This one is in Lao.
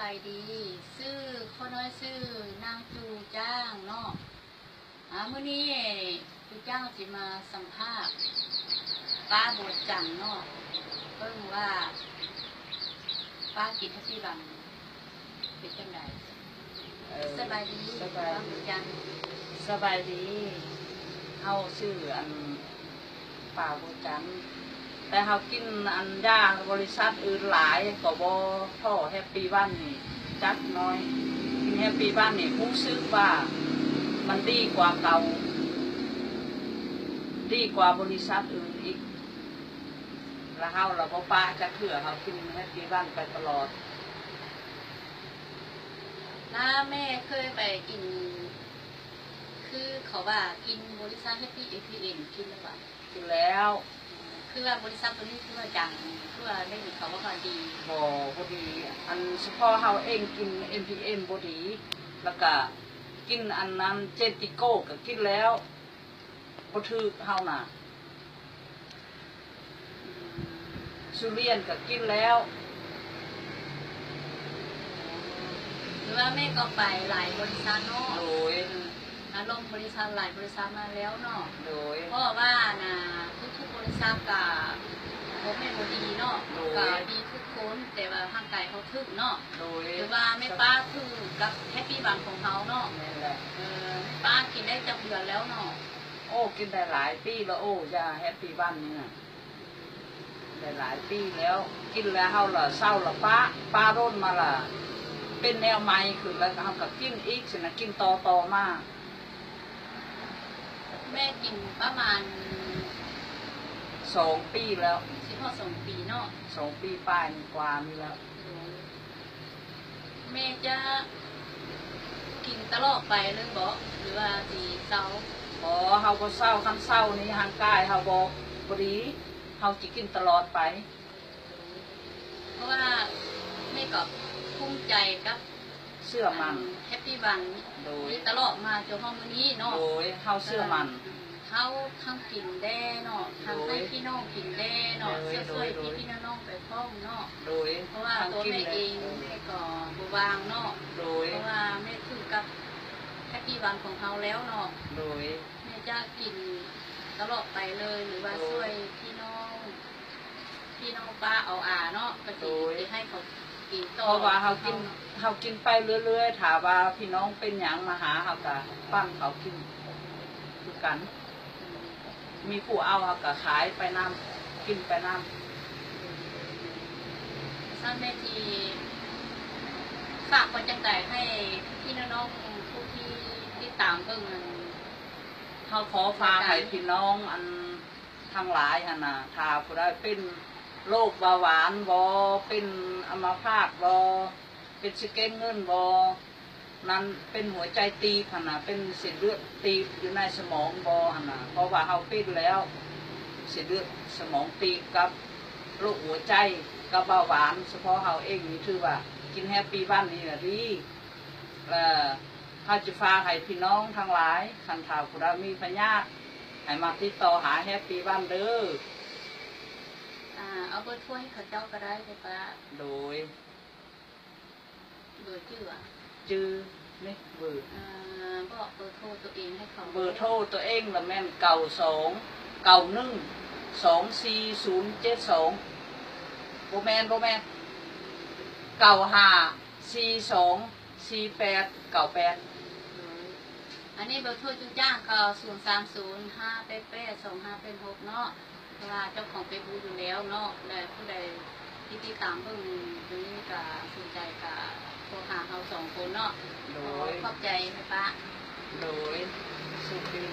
ບາຍດີ ຊື່ ຂ້ານ້ອຍຊື່ນາງຈູຈ້າງເນາະ. ອາ ມື້ນີ້ຈູຈ້າງຊິມາສຳພາດປ້າບົວຈັນເນາະ ເບິ່ງວ່າປ້າກິນແຮັບປີ້ວັນເປັນຈັ່ງໃດ? ເອີ ສະບາຍດີ ສະບາຍດີ ປ້າບົວຈັນ. ສະບາຍດີ ເຮົາຊື່ ອັນ ປ້າບົວຈັນ ແຕ່ເຮົາກິນອັນຢາບໍລິສັດອື່ນຫຼາຍກໍບໍ່ທໍ່ແຮັບປີ້ວັນນີ້ຈັກໜ້ອຍ. ກິນແຮັບປີ້ວັນນີ້ຮູ້ສຶກວ່າມັນດີກວ່າເກົ່າ ດີກວ່າບໍລິສັດອື່ນອີກ ລະເຮົາລະບໍ່ປະຈັກເທື່ອ ເຮົາກິນແຮັບປີ້ວັນໄປຕະຫຼອດ. ລະແມ່ເຄີຍໄປກິນ ຄືເຂົາວ່າກິນບໍລິສັດແຮັບປີ້ເອັມພີເອັມ ກິນແລ້ວບໍ່? ກິນແລ້ວ. ຄືວ່າບໍລິສັດໂຕນີ້ຄືວ່າດັງ ຄືວ່າໄດ້ຍິນເຂົາເວົ້າວ່າດີ? ບໍ່ ບໍ່ດີ ອັນສະເພາະເຮົາເອງກິນເອັມພີເອັມບໍ່ດີ ລະກະກິນອັນນັ້ນເຈນຕິໂກ້ກະກິນແລ້ວ ບໍ່ຖືກເຮົານະ. ທຸລຽນກໍກິນແລ້ວ. ຄືວ່າແມ່ກໍໄປຫຼາຍບໍລິສັດເນາະ. ໂດຍ. ອາລົມບໍລິສັດຫຼາຍບໍລິສັດມາແລ້ວເນາະ. ໂດຍ. ເພາະວ່ານະ ທຸກໆບໍລິສັດກະບໍ່ແມ່ນບໍ່ດີເນາະ. ໂດຍ. ກະດີທຸກຄົນ ແຕ່ວ່າຮ່າງກາຍເຮົາຖືກເນາະ. ໂດຍ. ຄືວ່າແມ່ປ້າຖືກກັບແຮັບປີ້ວັນຂອງເຮົາເນາະ. ແມ່ນແຫຼະ. ເອີ ແມ່ປ້າກິນໄດ້ຈັກເດືອນແລ້ວເນາະ? ໂອ້ ກິນໄດ້ຫຼາຍປີແລ້ວ. ໂອ້ ຢາແຮັບປີ້ວັນນີ້ນະ ໄດ້ຫຼາຍປີແລ້ວ. ກິນແລ້ວເຮົາລະເຊົາລະປະ ປະດົນມາລະເປັນແນວໃໝ່ຂຶ້ນ ລະເຮົາກະກິນອີກຊີ້ນະ ກິນຕໍ່ໆມາ. ແມ່ກິນປະມານສອງປີແລ້ວ. ຊິຮອດສອງປີເນາະ. ສອງປີປາຍກວ່ານີ້ແລ້ວ. ໂດຍ. ແມ່ຈະກິນຕະຫຼອດໄປເລີຍບໍ ຫຼືວ່າຊິເຊົາ? ບໍ່ ເຮົາບໍ່ເຊົາ. ຄັນເຊົານີ້ຮ່າງກາຍເຮົາບໍ່ ບໍ່ດີ ເຮົາຊິກິນຕະຫຼອດໄປ. ເພາະວ່າແມ່ກໍພູມໃຈກັບ ເຊື່ອໝັ້ນ ແຮັບປີ້ວັນ ໂດຍ ຕະຫຼອດມາຈົນຮອດມື້ນີ້ເນາະ. ໂດຍ. ເຮົາເຊື່ອໝັ້ນ ເອີ ເຮົາທັງກິນແດ່ເນາະ ທັງໃຫ້ ໂດຍ ພີ່ນ້ອງກິນແດ່ເນາະ. ໂດຍ ຊ່ວຍໆ ໂດຍ ພີ່ໆນ້ອງໆໄປພ້ອມເນາະ. ໂດຍ. ເພາະວ່າຕົວແມ່ເອງ ແມ່ກໍບໍ່ວ່າງເນາະ. ໂດຍ. ເພາະວ່າແມ່ຖືກກັບແຮັບປີ້ວັນຂອງເຮົາແລ້ວເນາະ. ໂດຍ. ແມ່ຈະກິນຕະຫຼອດໄປເລີຍ ຫຼືວ່າ ໂດຍ ຊ່ວຍພີ່ນ້ອງ ພີ່ນ້ອງປ້າເອົາອາເນາະ ກໍຊິ ໂດຍ ຊິໃຫ້ເຂົາກິນຕໍ່. ເພາະວ່າເຮົາກິນ ເຮົາກິນໄປເລື້ອຍໆ ຖ້າວ່າພີ່ນ້ອງເປັນຫຍັງມາຫາ ເຮົາກະປັ້ນເຂົາກິນຄືກັນ. ມີຜູ້ເອົາ ເຮົາກະຂາຍໄປນຳ ກິນໄປນຳ. ຊັ້ນແມ່ຊິຝາກວ່າຈັ່ງໃດໃຫ້ພີ່ນ້ອງໆ ຜູ້ທີ່ຕິດຕາມເບິ່ງອັນ ເຮົາຂໍຝາກໃຫ້ພີ່ນ້ອງອັນ ທັງຫຼາຍຫັ້ນນະ ຖ້າຜູ້ໃດເປັນໂລກເບົາຫວານບໍ ເປັນອຳມະພາດບໍ ເປັນສະເກັງເງິນບໍ ນັ້ນເປັນຫົວໃຈຕີບຫັ້ນນະ ເປັນເສັ້ນເລືອດຕີບຢູ່ໃນສະໝອງບໍຫັ້ນນະ ເພາະວ່າເຮົາເປັນແລ້ວ ເສັ້ນເລືອດສະໝອງຕີບກັບໂລກຫົວໃຈກັບເບົາຫວານ. ສະເພາະເຮົາເອງນີ້ຖືວ່າກິນແຮບປີ້ວັນນີ້ລະດີ. ເອີ ເຮົາຈະຝາກໃຫ້ພີ່ນ້ອງທັງຫຼາຍ ຄັນຖ້າຜູ້ໃດມີພະຍາດ ໃຫ້ມາຕິດຕໍ່ຫາແຮບປີ້ວັນເດີ. ອາ ເອົາເບີໂທໃຫ້ເຂົາເຈົ້າກໍໄດ້ເດີປ້າ. ໂດຍ. ເບີຈື່ຫວາ? ຈື່ນີ້ເບີ. ອາ ບອກເບີໂທຕົວເອງໃຫ້ເຂົາ. ເບີໂທຕົວເອງລະແມ່ນ ເກົ້າສອງ ເກົ້າໜຶ່ງ ສອງສີ່ສູນເຈັດສອງ. ບໍ່ແມ່ນ ບໍ່ແມ່ນ ເກົ້າຫ້າ ສີ່ສອງ ສີ່ແປດ ເກົ້າແປດ. ໂດຍ. ອັນນີ້ເບີໂທຈຸຈ້າງກໍ ສູນສາມສູນ ຫ້າແປດແປດ ສອງຫ້າແປດຫົກ ເນາະ ເພາະວ່າເຈົ້າຂອງເຟສບຸກຢູ່ແລ້ວເນາະ ແລະ ຜູ້ໃດທີ່ຕິດຕາມເບິ່ງຕົວນີ້ກໍສົນໃຈກໍໂທຫາເຮົາສອງຄົນເນາະ. ໂດຍ. ຂໍຂອບໃຈແມ່ປ້າ. ໂດຍ. ໂຊກດີ.